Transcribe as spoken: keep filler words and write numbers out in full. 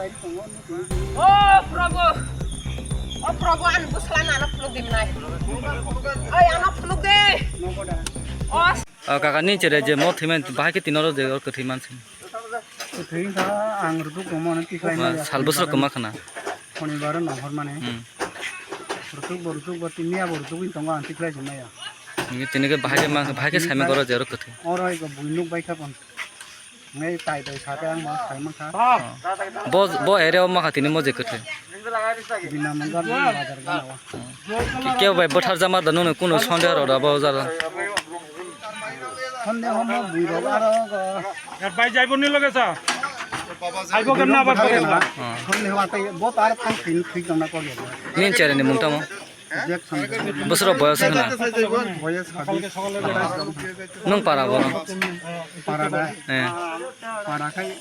O Prabhu, o Prabhu, ani bwsla no ano phunuk di mwnai. Oi, ano phunuk di. O. O kaka, ni chere je mo thwiman bahai khe tinoro je or kwthwi mansin. Kwthwi wngkha, ang rwtuk tongma no tikhlai maya. Sal bwswk kwma khna. Khonibar no hormani. Hmm. Rwtuk bo rwtuk bo tini abo rwtuk wng tongo, ang tikhlai se maya. Tini khe bahai khe ma, bahai khe saimang koro je or kwthwi. Oro ego buinuk bai kha pon. Ngai tai tai sa khe ang ma sai mankha. Bo, bo area o makha tini mo je kwthwi. Bina manggar bazar gana wa. Ke, ke bai bwthar jama da nunu kunu sonde ro da bo jara. Sonde homo bui ro aro go. Bai jaibo ni loge sa. Aibo kemna abar kore na. Sonde ho atai bo tar thang tin thik tong na ko ge. Nin chere ni mung tamo. Jackson. Bosoro boyos wngkha na? Boyos habis. Nwng para bo? Para da. Eh. Para khai.